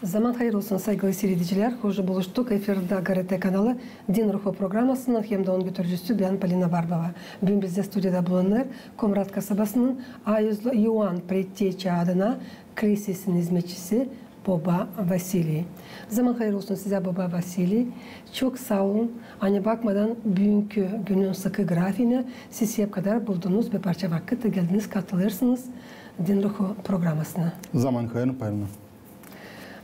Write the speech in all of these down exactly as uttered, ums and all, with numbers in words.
Zaman hayır olsun, saygılı siiredicilär. Hoş buluştuk. Efirdä GRT kanalı, Din Ruhu programasının hem dä onun götürücüsü bän, Polina Barbova. Büün bizdä studiyada bulunêr Komrat kasabasının Ayuzlu İoan Pretteçä adına klisesinin izmetçisi boba Vasiliy. Zaman hayır olsun sizä, boba Vasiliy. Çok saa olun, ani bakmadan büünkü günün sıkı grafiinä, siz hep kadar buldunuz bir parça vakıt da geldiniz, katılêrsınız Din Ruhu programasına. Zaman hayır, Polina.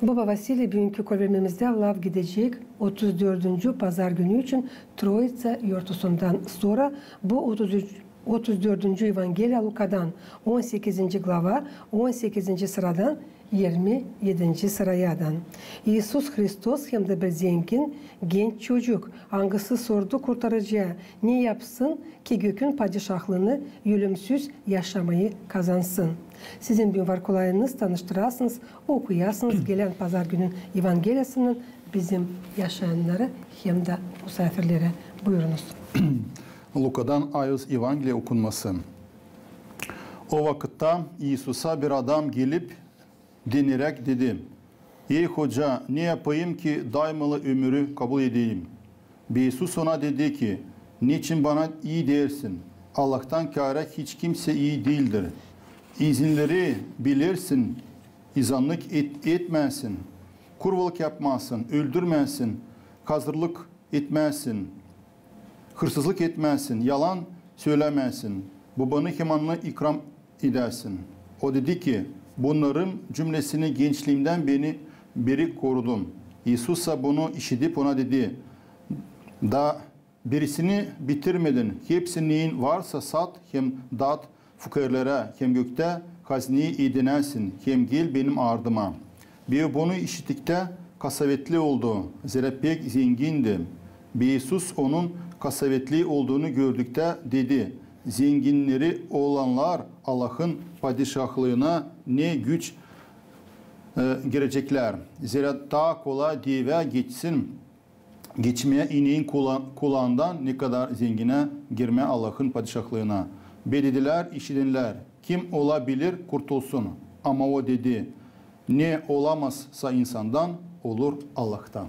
Boba Vasiliy, büünkü körülmemizdä laf gidecek otuz dördüncü pazar günü için Troitsa yortusundan sora. Bu otuz üç, otuz dördüncü Evangeliya Lukadan, on sekizinci glava, on sekizinci sıradan irmi edinci sırayadan. İisus Hristos hem dä bir zengin genç çocuk, angısı sordu Kurtarıcıya, ne yapsın, ki gökün padişahlıını ölümsüz yaşamayı kazansın. Sizin büün var kolayınız tanıştırasınız, okuyasınız gelän pazar günün Evangeliyasını bizim yaşayannarı hem dä musaafirleri. Buyurunuz. Lukadan Ayuz Evangeliya okunması. O vakıtta İisusa bir adam gelip, dineeräk dedi: "Ey Hoca, ne yapayım ki daymalı ömürü kabul edeyim?" Be İisus ona dedi ki: "Neçin Bana ii deersin? Allahtan kaarä hiç kimsä ii diildir. İzinleri bilersin: izanlık et-, etmäsin, kurvalık yapmasın, öldürmäsin, hazırlık etmäsin, hırsızlık etmäsin, yalan sölämäsin, bobanı hem ananı ikram edäsin." O dedi ki: "Bunnarın cümlesini gençliimdän beni, beri korudum." İisussa bunu işidip ona dedi: "Da birisini bitirmedin. Hepsini, neyin varsa, sat hem daat fukeerlerä, hem göktä hazneyi edinäsin, hem gel Benim ardıma." Be bunu işittiktä kasavetli oldu, zerä pek zengindi. Be İisus onun kasavetli oldunı gördüktä dedi: "Zenginneri olannar Allahın padişahlıına ne güç, e, gireceklär. Zerä taa kolay devä geçsin, geçmää ineyin kula-, kulaandan, ne kadar zenginä girmää Allahın padişahlıına." Be dedilär işidennär: "Kim ola bilir, kurtulsun." Ama o dedi: "Ne olamazsa insandan, olur Allahtan."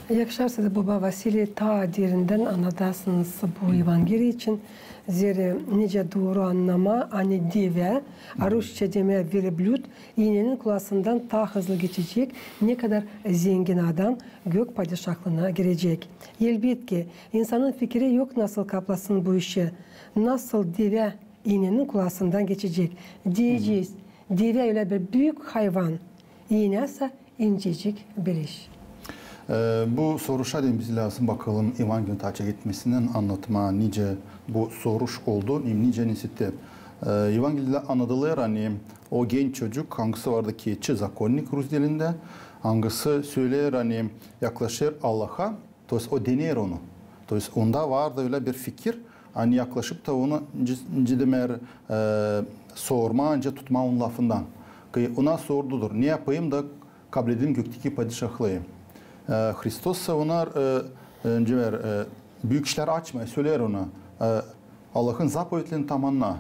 Yakışêr sizä, boba Vasiliy, taa derindän annadasınız bu Evangeliya için. Zerä nicä dooru annamaa, ani devä, rusça demää верблюд, iinenin kulaasından taa hızlı geçecek, ne kadar zengin adam gök padişahlıına girecek. Elbetki, insanın fikiri yok, nasıl kaplasın bu işi, nasıl devä iinenin kulaasından geçecek. Deyecez, devä ölä bir büük hayvan, iinä sä incecik bir iş. E, bu soruşa deyni biz lääzım bakalım Evangeliyanın taa açık etmesindän annatmaa, nicä bu soruş oldu, nicä nesä te. E, Evangeliyada annadılêr, ani o genç çocuk, angısı vardı keçi, законник rus dilindä, angısı söleer, ani yaklaşêr Allaha, то есть o deneer onu. То есть onda vardı ölä bir fikir, ani yaklaşıp ta onu, nicä, nicä deer, e, sormaa, nicä tutmaa onun lafından. Ki ona sordudur: "Ne yapayım da kabledelim gökteki padişahlıı?" E, Hristos sa ona, e, e, nicä deer, e, büük işlär açmêêr, söleer ona, e, Allahın zapovetlerini tamanna.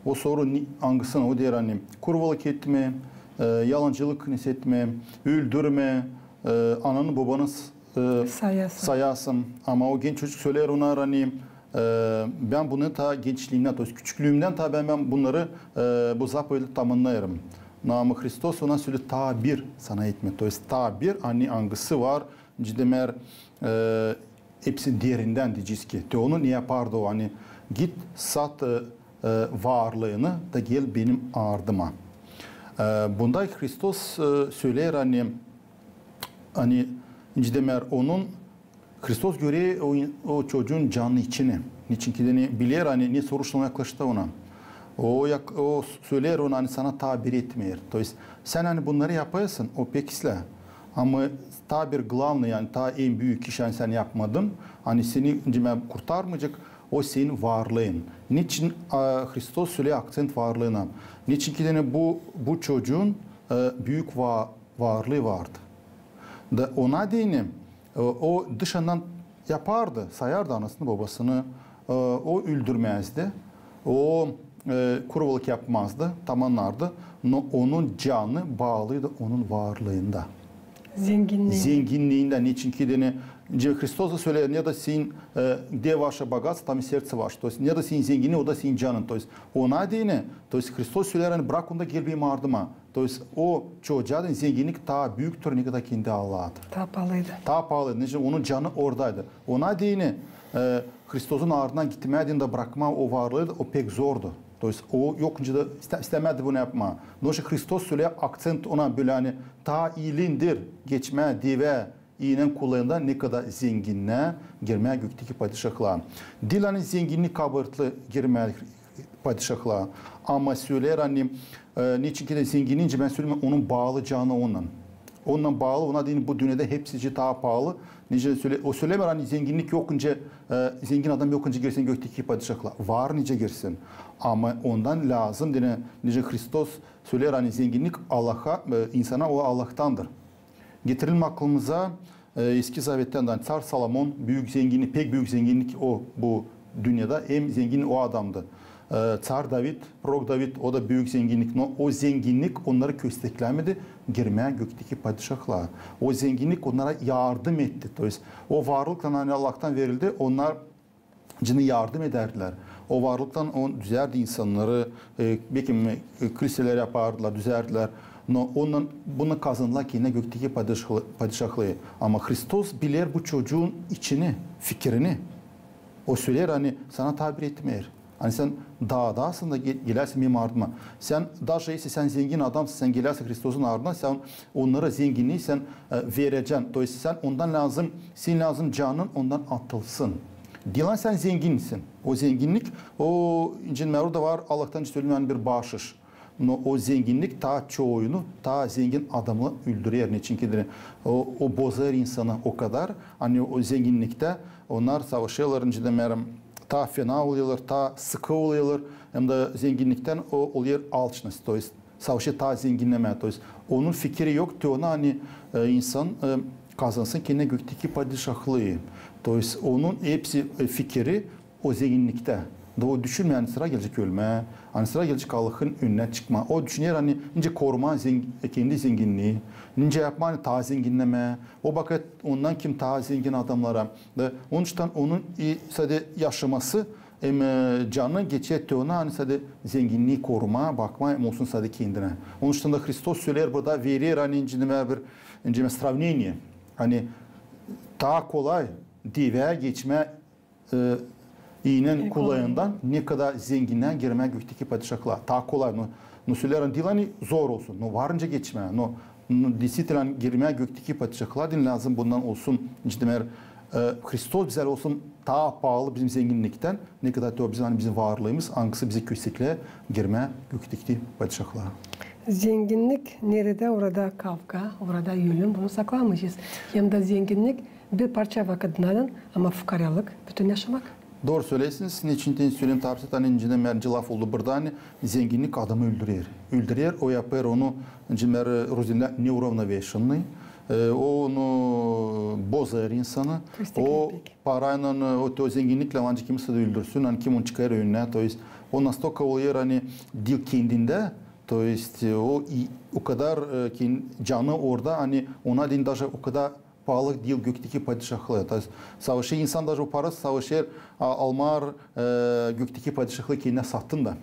O sorêr, ni-, angısını, o deer, ani kurvalık etmää, e, yalancılık nesä etmää, öldürmää, e, ananı, bobanı s-, e, sayasın. Sayasın. Ama o genç çocuk söleer ona, ani, e, bän bunu taa gençliimdän, то есть küçüklüümdän taa bän, bän bunnarı, e, bu zapovetleri tamannêêrım. Ama Hristos ona söleer: "Taa bir sana etmää". То есть taa bir, ani angısı var, nicä deer, e, hepsi derindän deyecez ki. Te onu ne yapardı o, ani git, sat, e, e, varlıını da gel Benim ardıma. E, bunda Hristos, e, söleer, ani, ani, nicä deer, onun, Hristos görer o, o çocuun canını, içini. Neçin ki deyni biler, ani ne soruşla yaklaştı ona. O yak-, o söleer ona, ani sana taa bir etmeer. То есть sän, ani bunnarı yapêrsın, o pek islää. Ama taa bir главный, ani taa en büük iş, ani sän yapmadın, ani seni, nicä deer, kurtarmayacek, o senin varlıın. Neçin, a, Hristos söleer akcent varlıına? Neçin ki deyni bu, bu çocuun, e, büük va-, varlıı vardı. Da ona deyni, e, o dışından yapardı, sayardı anasını, bobasını, e, o öldürmäzdi. O, e, kurubalık yapmazdı, tamanardı, no onun canı baalıydı onun varlıında. Zenginniindä. Zenginniindä, neçin ki deyni, Hristos da söleer, ne da senin, e, где ваше богатство, там и сердце ваше. То есть, ne da senin zenginniin, o da senin canın. То есть, ona deyni, то есть, Hristos söleer, ani bırak onu da gel benim ardıma. То есть, o çocuğa deyni zenginnik taa büüktür, ne kadar kendi Allahıdır. Taa paalıydı. Taa paalıydı. Neçin onun canı oradaydı. Ona deyni, e, Hristosun ardından gitmää deyni da bırakmaa o varlıı, o pek zordu. То есть, o yokunca da iste-, istämärdi bunu yapmaa. Onun için Hristos söleer, akcent ona bölä, ani taa iilindir geçmää devä iinän kulayından, ne kadar zenginnä girmää gökteki padişahlıa. Diil ani zenginnik kabaatlı girmää padişahlıa. Ama söleer, ani, e, neçin ki deyni zenginniin, nicä bän söledim, onun baalı canı onunnan. Onunnan baalı, ona deyni bu dünnedä hepsicii taa paalı. Nicä söle-, o sölemeer, ani zenginnik yokunca, e, zengin adam yokunca girsin gökteki padişahlıa. Var nicä girsin. Ama ondan lääzım, deyni, nicä Hristos söleer, ani zenginnik Allaha, e, insana o Allahtandır. Getirelim aklımıza, e, Eski Zavettän dä, ani car Salomon büük zenginnik, pek büük zenginnik o bu dünnedä, hem zengin o adamdı. E, car David, prorok David, o da büük zenginnik, no o zenginnik onnarı kösteklämedi girmää gökteki padişahlıa. O zenginnik onnara yardım etti. То есть, o varlıktan, ani Allahtan verildi, onnar nicä yardım edärdilär. O varlıktan on düzärdi insannarı, e, bekim, e, kliseleri yapardılar, düzärdilär. No onunnan, bunu kazandılar ki ne gökteki padişahlı-, padişahlıı. Ama Hristos biler bu çocuun içini, fikirini. O söleer, ani sana tabir etmeer. Ani sän daadasın da ge-, geläsin benim ardıma. Sän, даже если sän zengin adamsın, sän geläsin Hristosun ardına, sän onnara zenginniin sän, e, verecän. То есть sän ondan lääzım, senin lääzım canın ondan atılsın. Diil ani sän zenginsin. O zenginnik, o, nicä orada var, Allahtan sölemää, ani bir baaşış. No o zenginnik taa çoyunu, taa zengin adamı öldürer. Neçin ki deyni o, o bozêr insanı o kadar, ani o zenginniktä onnar savaşêrlar, nicä demeerim, taa fena olêrlar, taa sıkı olêrlar, hem dä zenginniktän o olêr алчность, то есть savaşêr taa zenginnemää. То есть onun fikiri yok te ona, ani, e, insan, e, kazansın kendinä gökteki padişahlıı. То есть onun hepsi, e, fikiri o zenginniktä. Da o düşünmeer, ani sıra gelecek ölmää, ani sıra gelecek Allahın önünä çıkmaa. O düşüner, ani nicä korumaa zen-, e, kendi zenginniini, nicä yapmaa, ani taa zenginnemää. O bakêr ondan kim taa zengin adamnara. Da onuştan onun, e, sade yaşaması hem, e, canı geçer te ona, ani sade zenginnii korumaa, bakmaa hem olsun sade kendinä. Onuştan da Hristos söleer burada, verer, ani nicä bir, nicä bir сравнение. Ani taa kolay devä geçmää, e, iinän kulayından, ne kadar zenginnä girmää gökteki padişahlıa. Taa kolay. No, no söleer, ani diil ani zor olsun. No var nicä geçmää. No, no действительно girmää gökteki padişahlıa deyni lääzım bundan olsun. Nicä demeer, e, Hristos bizä olsun taa paalı bizim zenginniktän, ne kadar te o bizim, ani bizim varlıımız, angısı bizi köstekleer girmää gökteki padişahlıa. Zenginnik neredä, orada kavga, orada ölüm, bunu saklamayacez. Hem dä zenginnik bir parça vakıdınnan, ama fukaralıq bütün yaşamak. Dooru söleersiniz, neçin deyni söleerim, tabii, ani nicä demeer, nicä laf oldu burada, ani zenginnik adamı öldürer. Öldürer, o yapêr onu, nicä demeer, ruzinä неуравновешенный, e, onu bozêr insanı. O paraylan, e, o, o zenginniklän ancak kimisi dä öldürsün, ani kim onu çıkar önünä, то есть o настолько olêr, ani diil kendindä, то есть, e, o, i-, o kadar, e, ken-, canı orada, ani ona deyni даже o kadar paalı diil gökteki padişahlıı. То есть savaşêr insan, даже o parası savaşêr, a, almêêr, e, gökteki padişahlıı kendinä satın da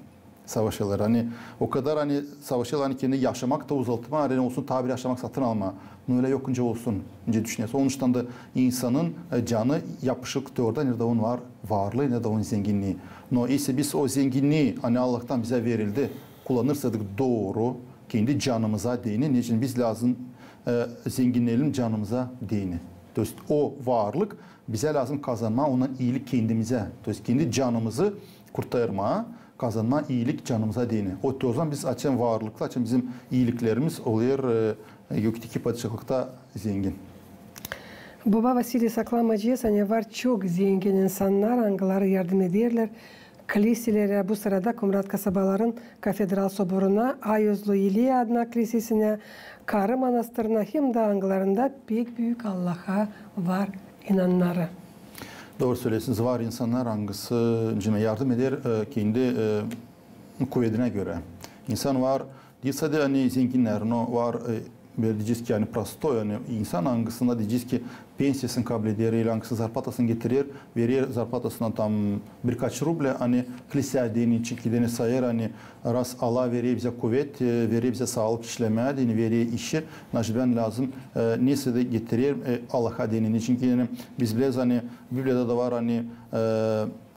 savaşêrlar. Ani o kadar, ani savaşêrlar, ani kendi yaşamak ta uzaltmaa, ani olsun taa bir yaşamak satın almaa. No ölä yokunca olsun, nicä düşünersin. Onuştan da insanın, e, canı yapışık te orada, neredä onun var varlıı, neredä onun zenginnii. No если biz o zenginnii, ani Allahtan bizä verildi, kullanırsak dooru, kendi canımıza deyni, neçin biz lääzım, e, zenginneyelim canımıza deyni. То есть o varlık bizä lääzım kazanmaa ondan iilik kendimizä. То есть kendi canımızı kurtarmaa, kazanmaa iilik canımıza deyni. O, o zaman biz açan varlıklar, açan bizim iiliklerimiz olêr, e, gökteki padişahlıkta zengin. Boba Vasiliy, saklamayacez, ani var çok zengin insannar, angıları yardım ederlär kliselerä, bu sırada Komrat kasabaların kafedral soboruna, Ayozlu İliya adına klisesinä, Karı manastırına, hem dä angılarında pek büük Allaha var inannarı. Dooru söleersiniz, var insannar, angısı, nicä demeer, yardım eder, e, kendi, e, kuvedinä görä. İnsan var, diil sade ani zenginnär, no var, e, bölä deyecez ki, ani prostoy, ani insan, angısında deyecez ki, pensiyasını kabul eder, ili angısı zarplatasını getirer, verer zarplatasından tam birkaç ruble, ani kliseya deyni, çünkü deyni sayêr, ani raz Allah verer bizä kuvet, e, verer bizä saalık işlemää deyni, verer işi, naşey bän lääzım, e, neysä dä getirer, e, Allaha deyni, çünkü deyni biz bileriz, ani Bibliyada da var, ani, e,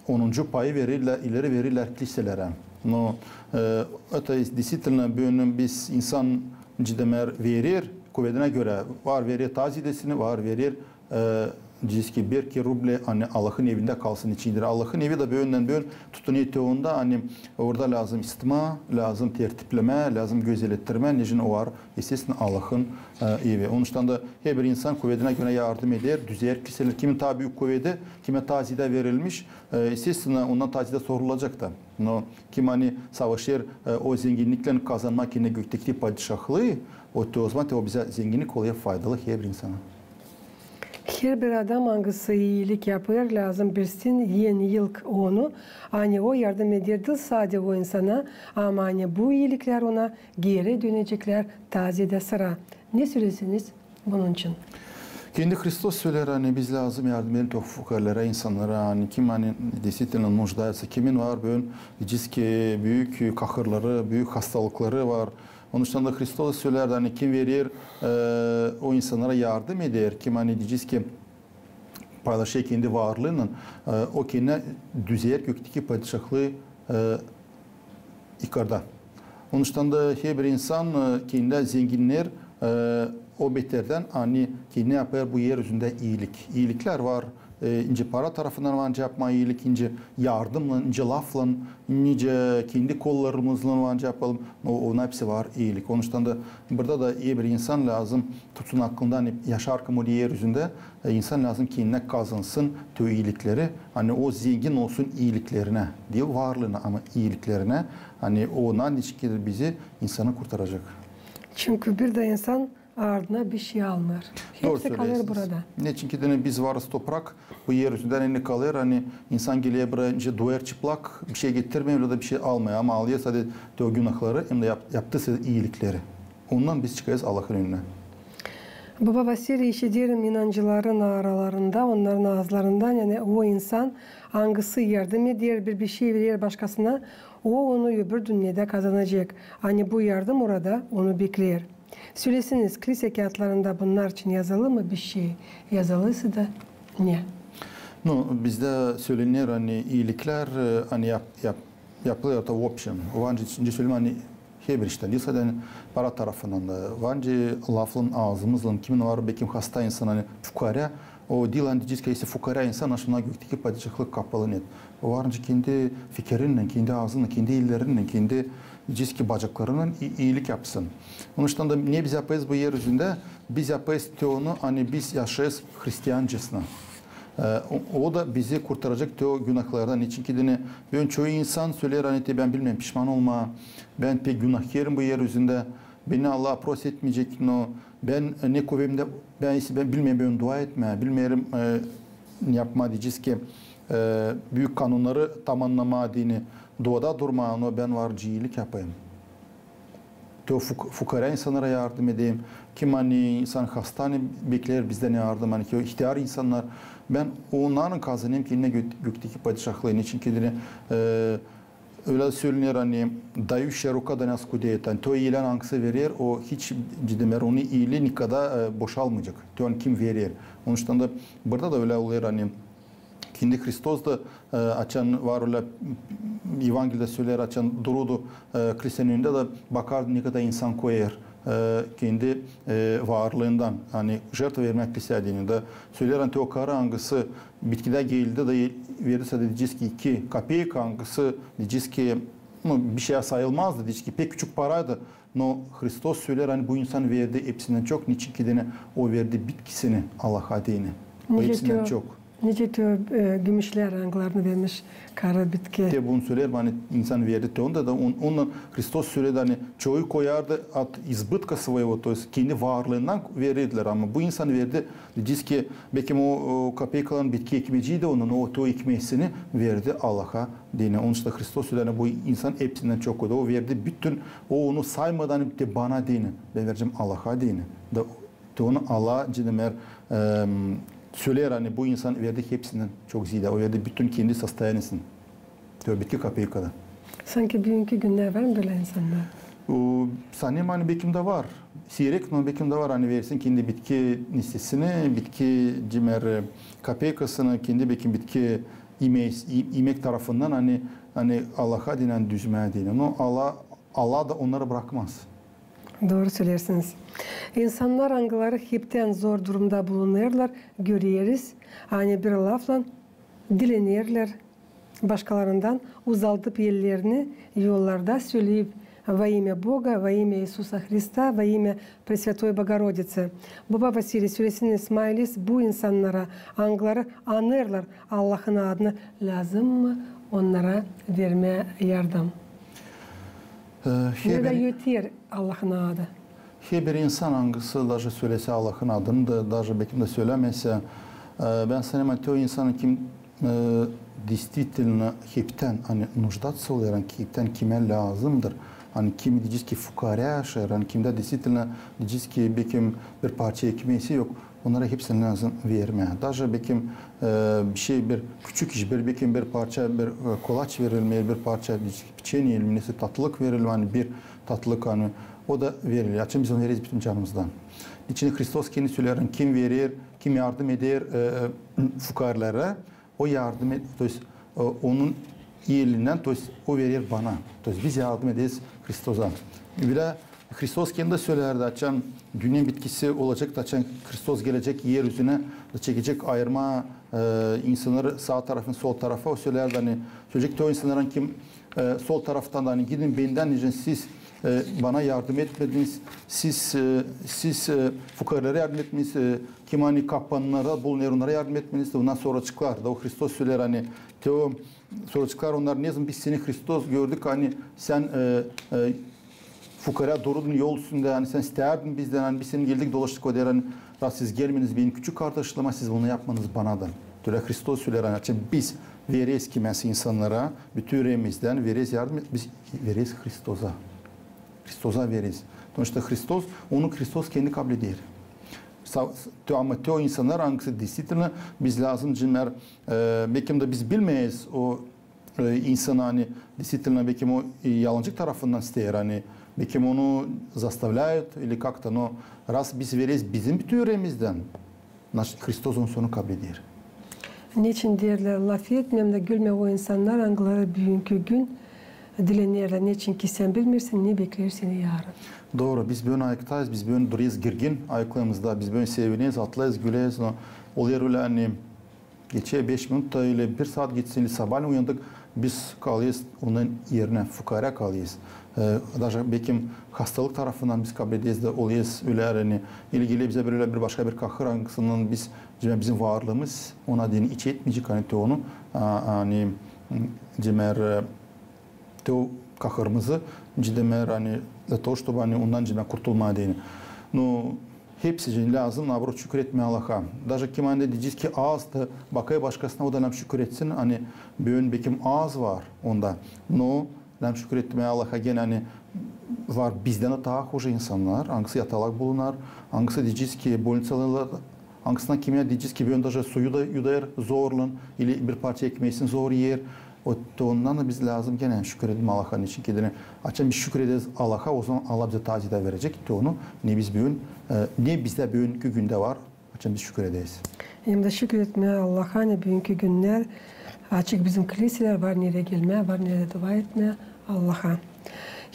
onuncu payı verirlär, ileri verirlär kliselerä. No, e, это действительно, büün biz insan, nicä demeer, verer kuvedinä görä. Var verer taa ziidesini, var verer, e, deyecez ki, bir iki ruble, ani Allahın evindä kalsın içindir. Allahın evi dä büündän-büün tutunêr te onda, ani orada lääzım istmaa, lääzım tertiplemää, lääzım gözelettirmää, nicä o var, естественно, Allahın, e, evi. Onuştan da herbir insan kuvedinä görä yardım eder, düzeer kliseleri. Kimin taa büük kuvedi, kimä taa ziidä verilmiş, e, естественно, ondan taa ziidä sorulacek ta. No kim ani savaşêr, e, o zenginniklän kazanmaa kendinä gökteki padişahlıı, o te ozaman te o bizä zenginnik olêr faydalı herbir insana. Herbir adam, angısı iilik yapêr, lääzım bilsin, en ilk onu, ani o yardım eder diil sade o insana, ama ani bu iiliklär ona geeri döneceklär taa ziidä sıra. Ne söleersiniz bunun için? Kendi Hristos söleer, ani biz lääzım yardım edelim te fukaarlara, insannara, ani kim ani действительно нуждается, kimin var büün, deyecez ki, büük kahırları, büük hastalıkları var. Onuştan da Hristos söleer, ani kim verer, e, o insannara yardım eder, kim ani deyecez ki, paylaşêr kendi varlıınnan, e, o kendinä düzeer gökteki padişahlıı, e, yukarda. Onuştan da herbir insan, e, kendinä zenginner, e, o beterdän, ani kendinä yapêr bu er üzündä iilik. İiliklär var, e, nicä para tarafından var nicä yapmaa iilik, nicä yardımnan, nicä laflan, nicä kendi kollarımızlan var nicä yapalım. O, onnar hepsi var iilik. Onuştan da burada da herbir insan lääzım tutsın aklında, ani yaşarkan bu er üzündä, e, insan lääzım kendinä kazansın te o iilikleri, ani o zengin olsun iiliklerinä, diil varlıına, ama iiliklerinä, ani o onnar neçinki bizi, insanı kurtaracek. Çünkü bir dä insan ardına bişey almêêr. Hepsi kalêr burada. Neçinki deyni biz varız toprak, bu er üzündä, ani kalêr, ani insan geler buraya, nicä duêr çıplak, bişey getirmeer, ölä dä bişey almêêr, ama alêr sade te o günahları hem dä yap-, yaptıı iilikleri. Ondan biz çıkêrız Allahın önünä. Baba Vasiliy, işiderim inancıların aralarında, onnarın aazlarından, ani o insan, angısı yardım eder, bir, bişey verer başkasına, o onu öbür dünnedä kazanacek. Ani bu yardım orada onu bekleer. Söleseniz, klise kiyatlarında bunnar için yazılı mı bişey? Yazılıysa da ne? No, bizdä sölener, ani iiliklär, e, ani yap-, yap-, yapılêr ta в общем. O var nicä, nicä sölemää, ani herbir iştän, diil sade ani para tarafından da. Var nicä laflan aazımızlan, kimin var, bekim hasta insan, ani fukaarä, o diil ani deyecez ki, если fukaarä insan, naşey ona gökteki padişahlık kapalı, нет. O var nicä kendi fikirinnän, kendi aazınnan, kendi ellerinnän, kendi deyecez ki bacaklarınnan i-, iilik yapsın. Onuştan da ne biz yapêrız bu er üzündä? Biz yapêrız te onu, ani biz yaşêêrız hristiancasına. E, o, o da bizi kurtaracek te o günahlardan. Neçinki deyni, büün çoyu insan söleer, ani te bän bilmeerim pişman olmaa, bän pek günahkerim bu er üzündä, beni Allah prost etmeyecek, no bän, e, ne kuvvetimdä, bän, если bän bilmeerim, bän dua etmää, bilmeerim, e, ne yapmaa, deyecez ki, e, büük kanunnarı tamannamaa deyni, duada durmaa, no bän var nicä iilik yapêrım. Te o fuk-, fukaarä insannara yardım edeyim. Kim ani insan hasta, ani bekleer bizdän yardım, ani ki o ihtiyar insannar. Bän onnarın kazanêrım kendimä gök-, gökteki padişahlıı. Neçinki deyni, e, ölä sölener, ani дающая рука до небес худеет. Ani te o iilän angısı verer, o hiç, nicä demeer, onu iili nikada, e, boşalmayacek. Te o ani kim verer. Onuştan da burada da ölä olêr, ani kendi Hristos da, e, açan var ölä, Evangeliyada söleer, açan dururdu, e, klisenin önündä dä bakardı, ne kadar insan koyêr, e, kendi, e, varlıından, ani žertva vermää kliseya deyni. Da söleer, ani te o karı, angısı bitkidä geldi da verdi sade, deyecez ki, iki kapeyka, angısı deyecez ki, no, bişeyä sayılmazdı, deyecez ki, pek küçük paraydı. No Hristos söleer, ani bu insan verdi hepsindän çok, neçinki deyni o verdi bitkisini Allaha deyni. O hepsindän çok. Nicä te o, e, gümüşlär, angılarını vermiş karı bitki. Te bunu söleer, ani insan verdi te onda da, on-, ondan Hristos söledi, ani çoyu koyardı от избытка своего, то есть kendi varlıından verirdilär, ama bu insan verdi, deyecez ki, bekim o, o kapeykaların bitki ekmeciydi onun, o, te o ekmeesini verdi Allaha deyni. Onun için Hristos söledi, ani bu insan hepsindän çok koydu. O verdi bütün, o onu saymadı, ani te bana deyni, bän verecäm Allaha deyni. Da te onu Allah, nicä demeer, em, söleer, ani bu insan verdi hepsindän çok ziyaada. O verdi bütün kendi состояниесini. Te o bitki kapeykada. Sanki büünkü günnär var mı bölä insannar? O, sanêrım, ani bekim dä var. Siirek, no bekim dä var, ani versin kendi bitki nesesini, bitki, nicä demeer, e, kapeykasını, kendi bekim bitki imeek, i-, imeek tarafından, ani, ani Allaha deyni, ani düzmää deyni. No Allah, Allah da onnarı brakmaz. Dooru söleersiniz. İnsannar, angıları heptän zor durumda bulunêrlar, göreriz, ani bir laflan dilenerlär başkalarından, uzaldıp ellerini yollarda, söleyip: «Во имя Бога, во имя Иисуса Христа, во имя Пресвятой Богородицы». Baba Vasiliy, söleseniz, Maylis, bu insannara, angıları anêrlar Allahın adını, lääzım mı onnara vermää yardım? E, ne dä heber- öter Allahın adı. Herbir insan, angısı daje sölesä Allahın adını da, daje bekim dä sölämesä, e, bän sanêrım, ani te o insan, kim, e, действительно heptän, ani нуждаться olêr, ani heptän kimä lääzımdır, ani kim, deyecez ki, fukaarä yaşêêr, ani kimdä действительно, deyecez ki, bekim bir parça ekmeesi yok. Onnara hepsini lääzım vermää. Daje bekim, e, bir şey, bir küçük iş, bir, bekim bir parça, bir, e, kolaç verilmeer, bir parça peçeniye, nesä tatlılık verilmeer, ani bir tatlılık, ani o da veriler. Açan biz onu vereriz bütün canımızdan. İçini Hristos kendi söleer, kim verer, kim yardım eder, e, e, fukaarlara, o yardım et, то есть, e, onun elindän, то есть, o verer bana. То есть biz yardım ederiz Hristosa. Bilä Hristos kendi dä sölärdi, açan dünnenin bitkisi olacek, açan Hristos gelecek er üzünä, çekecek ayırmaa, e, insannarı saa tarafına, sol tarafa, o sölärdi, ani söleyecek te o insannara, kim, e, sol taraftan da, ani gidin bendän, nicä siz, e, bana yardım etmediniz, siz, e, siz, e, fukaarlara yardım etmediniz, e, kim, ani kapanlarda bulunêr, onnara yardım etmediniz, da onnar sora çıkêr. Da o Hristos söleer, ani te o sora çıkêr, onnar: «Ne zaman biz seni, Hristos, gördük, ani sän, e, e, fukaaraya doorudun yol üstündä, ani sän istärdin bizdän, ani biz seni geldik, dolaştık?» O deer, ani: «Раз siz gelmediniz benim küçük kardaşlarıma, siz bunu yapmadınız bana da». Te ölä Hristos söleer, ani açan biz vereriz kimäsä insannara, bütün üreemizdän vereriz yardım, biz vereriz Hristosa. Hristosa vereriz. Потому что Hristos, onu Hristos kendi kableder. Sa-, te-, ama te o insannar, angısı действительно biz lääzım, nicä demeer, e, bekim dä biz bilmeeriz o, e, insanı, ani действительно bekim o, e, yalancı tarafından isteer, ani bekim onu заставляют или как-то, но раз biz vereriz bizim bütün üreemizdän, значит, Hristos onu sora kableder. Neçin deerlär: lafetmä hem dä gülmä o insannar, angıları büünkü gün dilenerlär, neçin ki sän bilmeersin, ne bekleer seni yarın. Dooru, biz büün ayıktayız, biz büün durêrız girgin ayıklarımızda, biz büün sevineriz, atlarız, güleriz, no olêr ölä, ani geçer beş minut da, ili bir saat geçsin, ili sabaalän uyandık, biz kalêrız onun erinä, fukaarä kalêrız. E, daje bekim hastalık tarafından biz kablederiz dä olêrız ölä, ani ili geler bizä bir ölä bir başka bir kahır, angısından biz, bizim varlıımız ona deyni iç etmeyecek, ani te onu, a, ani, m, demeer, e, te o kahırımızı, nicä demeer, ani для того, чтобы, ani ondan, nicä demeer, kurtulmaa deyni. No, hepsi için lääzım, наоборот, şükür etmää Allaha. Daje kim, ani deyecez ki, az da, bakêr başkasına, o da lääzım şükür etsin, ani büün bekim az var onda. No, lääzım şükür etmää Allaha genä, ani var bizdän dä taa huje insannar, angısı yatalak bulunêr, angısı deyecez ki, bolniţalarda, angısına kimä deyecez ki, büün daje suyu da yudêr zorlan, ili bir parça ekmeesini zor iyer. O, te ondan da biz lääzım genä şükür edelim Allaha, neçin ki deyni, açan biz şükür ederiz Allaha, ozaman Allah bizä taa ziyaada verecek te onu, ne biz büün, e, ne bizdä büünkü gündä var, açan biz şükür ederiz. Hem dä şükür etmää Allaha, ani büünkü günnär açık bizim kliselär, var nereyi gelmää, var nereyi dua etmää Allaha.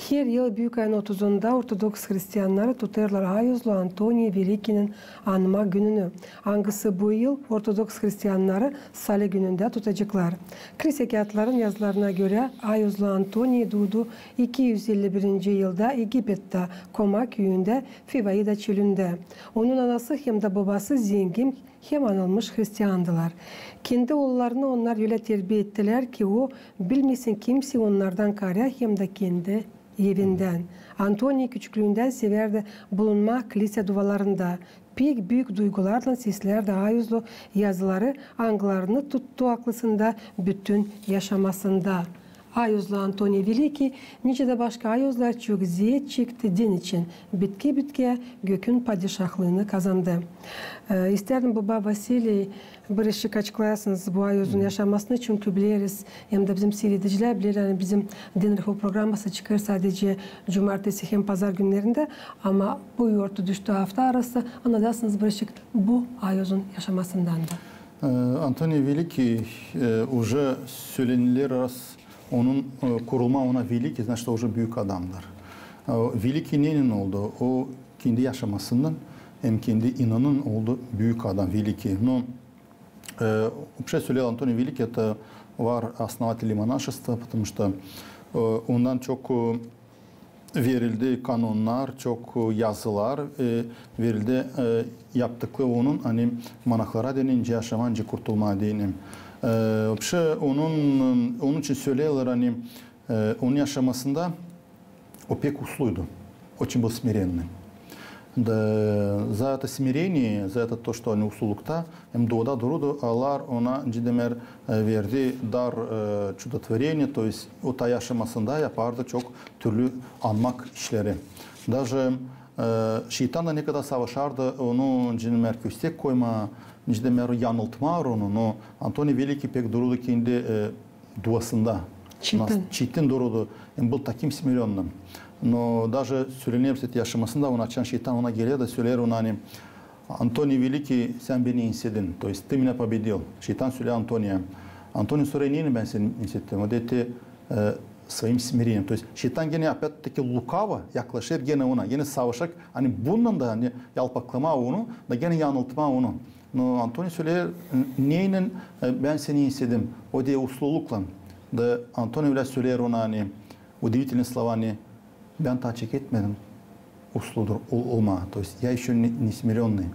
Her yıl büük ayın otuzunda ortodoks hristiyannarı tutêrlar ayuzlu Antoniy Velikinin anma gününü, angısı bu yıl ortodoks hristiyannarı sali günündä tutaceklar. Klisä kiyatların yazılarına görä, ayuzlu Antoniy duudu iki üz elli birinci yılda Egipettä, Koma küüyündä, Fivaida çölündä. Onun anası hem dä bobası zengin hem anılmış hristiandılar. Kendi oollarını onnar ölä terbiä ettilär, ki o bilmesin kimseyi onnardan kaarä hem dä kendi evindän. Antoniy küçüklüündän sevärdi bulunmaa klisä duvalarında. Pek büük duygularlan seslärdi ayuzlu yazıları, angılarını tuttu aklısında bütün yaşamasında. Ayuzlu Antoniy Velikiy, nicä dä başka ayuzlar, çok zeet çekti din için, bitkä-bitkä gökün padişahlıını kazandı. E, istärdim, baba Vasiliy, biricik açıklayasınız bu ayuzun yaşamasını, çünkü bileriz, hem dä bizim siiredicilär bilerlär, ani bizim Din Ruhu programması çıkêr sadecä cumartesi hem pazar günnerindä, ama bu yortu düştü afta arası, annadasınız biricik bu ayuzun yaşamasından da. E, Antoniy Velikiy, e, уже sölenilär, раз onun, e, kurulmaa ona Velikiy, значит, o уже büük adamdır. E, Velikiy nenin oldu? O kendi yaşamasından hem kendi inanın oldu büük adam, Velikiy. Но, e, вообще söleyelim, Antoniy Velikiy это var основатель монашества, потому что, e, ondan çok, e, verildi kanonnar, çok, e, yazılar, e, verildi, e, yaptıkları onun, ani monahlara deyni nicä yaşamaa, nicä kurtulmaa deyni. E, вообще onun, onun için söleerlär, ani, e, onun yaşamasında o pek usluydu. Очень был смиренный. Да, за это смирение, за это то, что ani uslulukta, hem duada dururdu, alar ona, nicä deer, e, verdi dar, e, чудотворение, то есть o taa yaşamasında yapardı çok türlü anmak işleri. Даже, e, şeytan da ne kadar savaşardı onu, nicä deer, köstek koymaa, nicä deer, yanıltmaa onu, но Antoniy Velikiy pek dururdu kendi, e, duasında. Çetin. Nas-, çetin dururdu. Hem был таким смиренным. Но даже sölener, yaşamasında ona, açan şeytan ona geler dä söleer ona, ani, Antoniy Velikiy, sän beni ensedin. То есть ты меня победил. Şeytan söleer Antoniya. Antoniy sorar, neyin bän seni ensettim? O deer, e, своим смирением. То есть şeytan genä опять-таки лукаво yaklaşêr genä ona. Genä savaşêr, ani bununnan da, ani yalpaklamaa onu, da genä yanıltmaa onu. Но Antoniy söleer, neyin, e, bän seni ensedim? O deer, usluluklan. Da Antoniy ölä söleer ona, ani, удивительные слова, ani, bän taa çeketmedim uslu dur-, ol-, olmaa. То есть я ещё не, не смирённый.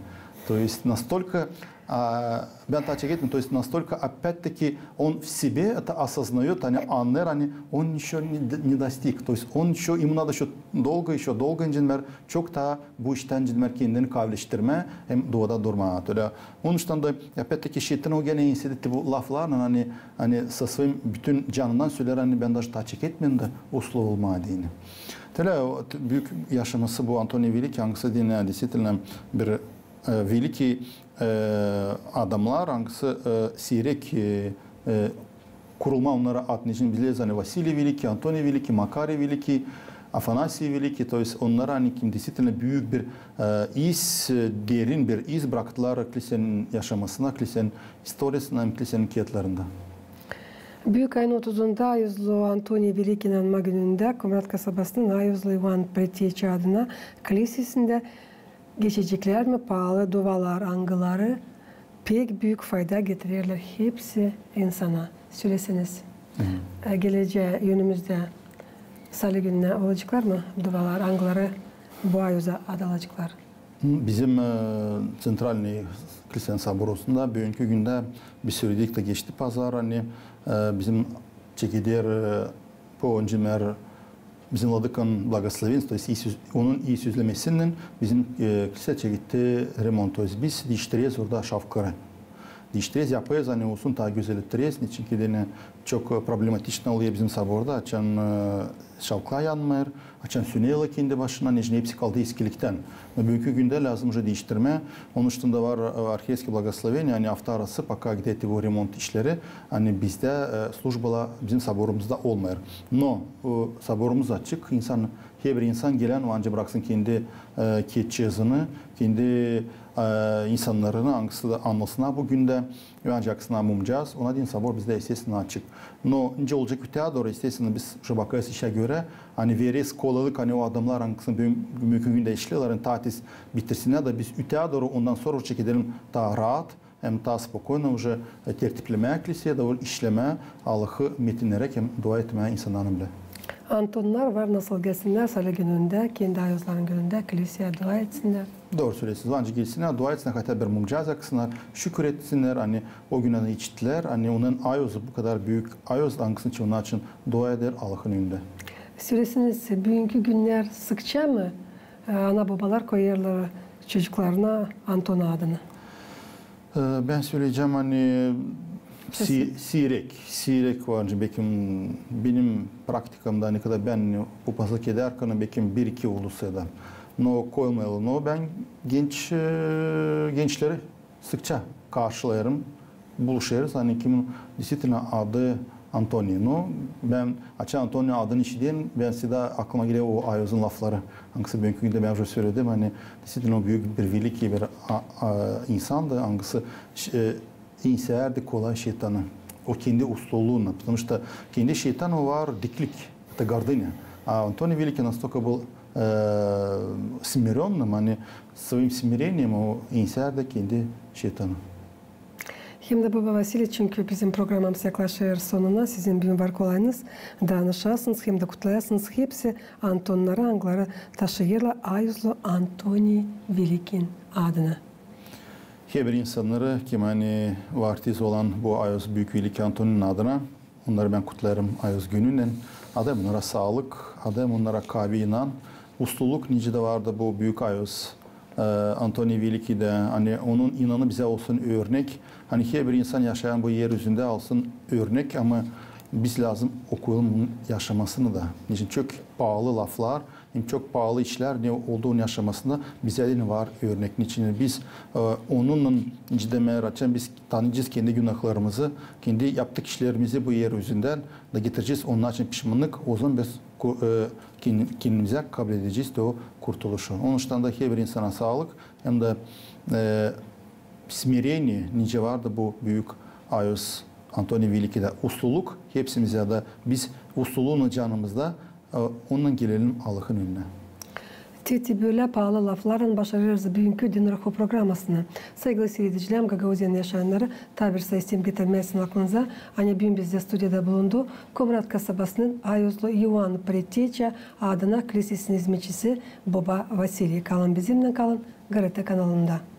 То есть настолько, а, bän taa çeketmedim, то есть настолько, опять-таки, он в себе это осознаёт, ani, annêêr, ani, он ещё не д-, не достиг. То есть он ещё, ему надо ещё долго, ещё долго, nicä deer, çok taa bu iştän, nicä deer, kendini kavileştirmää hem duada durmaa. Ölä. Onuştan da, опять-таки, şeytan o genä enseder bu laflarlan, ani, ani со своим bütün canından söleer, ani bän даже taa çeketmedim dä uslu olmaa deyni. Ölä, o t-, büük yaşaması bu Antoniy Velikiy, angısı deyni, действительно, bir, e, великий, e, adamnar, angısı, e, siirek, e, e, kurulmaa onnara adın için bileriz, ani Vasiliy Velikiy, Antoniy Velikiy, Makariy Velikiy, Afanasiy Velikiy, то есть onnara, ani kim действительно büük bir, e, iz, e, derin bir iz bıraktılar klisän yaşamasında, klisän istoriyasında hem klisän kiyatlarında. Büük ayın otuzunda ayuzlu Antoniy Velikiyni anma günündä Komrat kasabasının ayuzlu İvan Preteçi adına klisesindä geçeceklär mi paalı duvalar, angıları pek büük fayda getirerlär hepsi insana. Söleseniz, e, gelecää, önümüzdä salı gününä olaceklar mı duvalar, angıları bu ayuza adalaceklar? Bizim, e, центральный klisän soborunda büünkü gündä biz söledik dä geçti pazar, ani, e, bizim çekeder, e, bu, nicä deer, bizim Vladıkanın благословенияsı, то есть onun ii sözlemesindän bizim, e, klisä çeketti remont. То есть biz diiştireriz orada şavkları. Diiştireriz, yaparız, ani olsun taa gözäl ettireriz. Neçin ki deyni çok, e, problematiçno olêr bizim soborda, açan, e, şavklar yanmêêr, açan söneerlär kendi başına, neçin hepsi kaldı eskilikten. Но büünkü gündä lääzım уже diiştirmää. Onuştan da var, e, архиерейское благословение, ani afta arası, пока gider bu remont işleri, ani bizdä, e, службаlar bizim soborumuzda olmêêr. Но, e, soborumuz açık, insan, herbir insan gelän, o ancak bıraksın kendi, e, kiyatçıızını, kendi, e, insannarını, angısı da annılsınnar bu gündä, ancak sınamumcaz, ona deyni sobor bizdä, естественно, açık. Но nicä olacek öteyä dooru, естественно, biz уже bakarız işä görä, ani vereriz kolaylık, ani o adamnar, angısını büün-, büünkü gündä işleerlär, ani taa tiz bitirsinnär dä biz öteyä dooru, ondan sora уже gidelim taa raat, hem taa spokoyno уже, e, tertiplemää kliseyä da işlemää Allahı metinnäräk hem dua etmää insannarlan bilä. Antonnar var, nasıl gelsinnär Salı günündä, kendi ayozlarının günündä, kliseyä dua etsinnär. Dooru söleersiniz. Ancak gelsinnär, dua etsinnär, hatta bir mumcaz yaksınnär, şükür etsinnär, ani o gün onu içttilär, ani onun ayozu, bu kadar büük ayoz, angısınıçın, onnaçın dua eder Allahın önündä. Söleesiniz, büünkü günnär sıkça mı, e, ana-bobalar koyêrlar çocuklarına Anton adını? E, bän söleyecäm, ani si-, siirek, siirek var. Bekim benim praktikamda, ani kadar bän, ani, papazlık edärkän, bekim bir-iki oldu sade. No koymayalı, no bän genç, e, gençleri sıkça karşılêêrım, buluşêrız, ani kimin действительно adı Antoni. No, bän açan Antoni adını işidän, bän sade aklıma geler o ayozun lafları. Angısı büünkü gündä bän uje söledim, ani действительно o büük bir великий bir a-, a-, insandı, angısı ş-, e, inseerdi kolay şeytanı. O kendi usluluunnan, потому что kendi şeytanı var diklik, это гордыня. А Антоний Великий настолько был, э, смирённым, ani своим смирением o inseerdi kendi şeytanı. Hem dä, boba Vasiliy, çünkü bizim programamız yaklaşêr sonuna, sizin büün var kolayınız danışasınız hem dä kutlayasınız hepsi Antonnarı, angıları taşıyêrlar ayozlu Antoni Velikin adını. Herbir insannarı, kim ani var tiz olan bu ayoz büük великий Antoninin adına, onnarı bän kutlêêrım ayoz gününnän. Adêêrım onnara saalık, adêêrım onnara kaavi inan, usluluk, nicä dä vardı bu büük ayoz, e, Antoni Velikidä, ani onun inanı bizä olsun örnek. Ani herbir insan yaşayan bu er üzündä alsın örnek, ama biz lääzım okuyalım onun yaşamasını da. Neçin çok paalı laflar, hem çok paalı işlär, ne oldu onun yaşamasında, bizä dä var örnek. Neçin biz, e, onunnan, nicä dä bän açan, biz tanıyacez kendi günahlarımızı, kendi yaptık işlerimizi bu er üzündän da getirecez onnaçın pişmannık, o zaman biz ku-, e, ken-, kendimizä kabledecez dä o kurtuluşu. Onuştan da herbir insana saalık, hem dä, e, смирение, nicä vardı bu büük ayoz Antoni Velikidä, usluluk, hepsimizä dä biz usluluunnan canımızda, e, onunnan gelelim Allahın önünä. Te-, te bölä paalı laflarlan başarêrız büünkü Din ruhu programasını. Saygılı siiredicilär, Gagauziyanın yaşayannarı, taa bir saa isteerim getirmää sizin aklınıza, ani büün bizdä studiyada bulundu Komrat kasabasının ayozlu İoan Preteça adına klisesinin izmetçisi boba Vasiliy. Kalın bizimnän, kalın GRT kanalında.